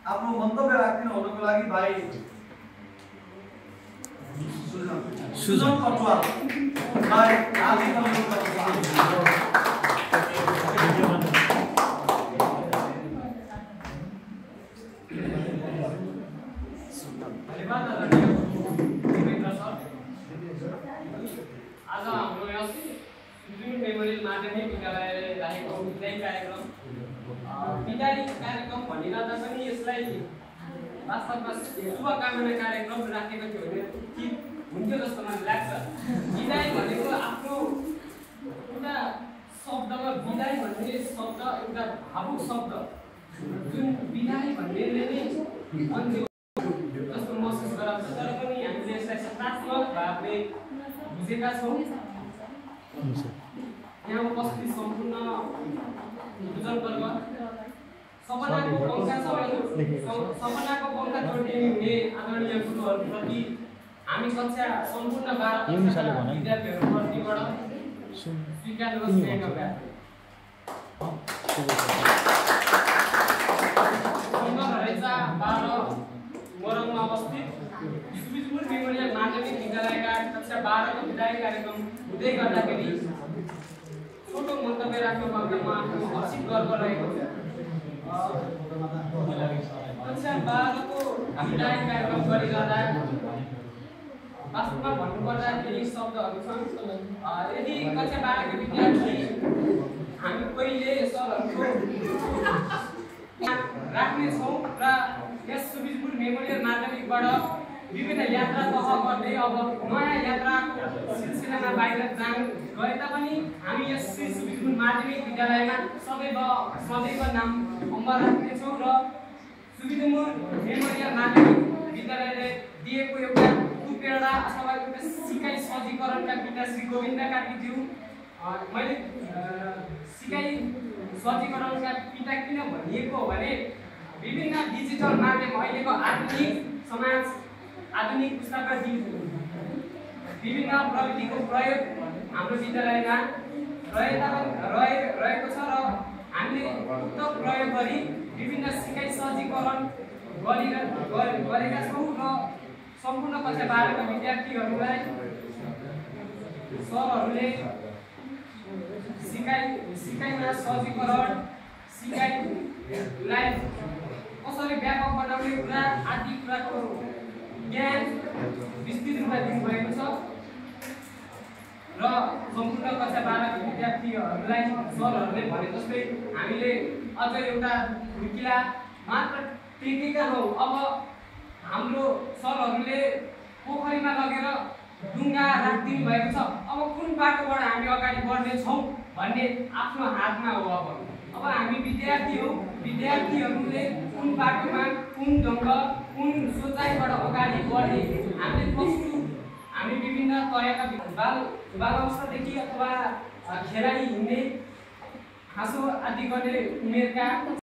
आफ्नो मन्तव्य राख्दिन हुनको लागि भाइ सुजन कटुवाललाई हार्दिक अनुरोध गर्न चाहन्छु। आज हाम्रो यहाँ सुजुन मेमोरियल माध्यमिक विद्यालयले राखेको विदाई कार्यक्रम भनिरहँदा पनि यसलाई वास्तवमा शुभकामना कार्यक्रम राखेको थियो भने ठिक हुन्थ्यो जस्तो मलाई लाग्छ। विदाई भनेको आफ्नो एउटा शब्दमा विदाई भन्ने शब्द एउटा भावुक शब्द जुन विदाई भन्नेले नै मान्छे जस्तो महसुस गराउँछ। तर पनि हामीले यसलाई सकारात्मक भावले बुझेका छौँ। यहाँ उपस्थित सम्पूर्ण बुजुर्गवर्ग सपनाको पंखा जोड्ने हुने आदरणीय गुरुहरूप्रति हामी कक्षा सम्पूर्ण 12 विद्यार्थीहरूप्रतिबाट स्वीकार गरिरहेका मोरङमा अवस्थित सुबिजपुर मेमोरियल माध्यमिक विद्यालयका कक्षा 12 को विदाई कार्यक्रम हुँदै गर्दाखेरि छोटो मन्तव्य राख्नुमा आफ्नो असीम गर्व रहेको छ। कक्षा 12 को विदाई कार्यक्रम गरिरहँदा वास्तवमा भन्नुपर्दा केही शब्दहरू छन्। यदि कक्षा 12 को विद्यार्थी हामी पहिले सरहरूको राख्ने छौँ र यस सुबिजपुर मेमोरियल माध्यमिकबाट विभिन्न यात्रा तह गर्दै अब नयाँ यात्राको सिलसिलामा बाहिर गए तापनि हामी यस सुबिजपुर माध्यमिक विद्यालयमा सदैव नाम अमर राख्नेछौँ र सुबिजपुर मेमोरियल माध्यमिक विद्यालयले दिएको एउटा प्रेरणा अथवा एउटा सिकाइ सजीकरणका पिता श्री गोविन्द कार्कीज्यू मैले सिकाइ सजीकरणका पिता किन भनिएको हो भने विभिन्न डिजिटल माध्यम अहिलेको आधुनिक समाज आधुनिक पुस्ताका विभिन्न प्रविधिको प्रयोग हाम्रो विद्यालयमा रहेको छ र हामीले उक्त प्रयोग गरी विभिन्न सिकाइ सजीकरण गरेका छौँ र सम्पूर्ण कक्षा 12 का विद्यार्थीहरूलाई सरहरूले सिकाइमा सजीकरण सिकाइलाई कसरी व्यापक बनाउने कुरा आदि कुराको ज्ञान विस्तृत रूपमा दिनुभएको छ र सम्पूर्ण कक्षा 12 का विद्यार्थीहरूलाई सरहरूले भने जस्तै हामीले अझ एउटा ढुकिला मात्र टेकेका हौँ। अब हाम्रो सरहरूले पोखरीमा लगेर डुङ्गा राखिदिनु भएको छ। अब कुन बाटोबाट हामी अगाडि बढ्नेछौँ भन्ने आफ्नो हातमा हो। अब हामी विद्यार्थी हौँ, विद्यार्थीहरूले कुन बाटोमा कुन ढङ्ग कुन सोचाइबाट अगाडि बढ्ने हामी विभिन्न तहका बाल अवस्थादेखि अथवा खेलाडी हिँड्ने हाँसो आदि गर्ने उमेरका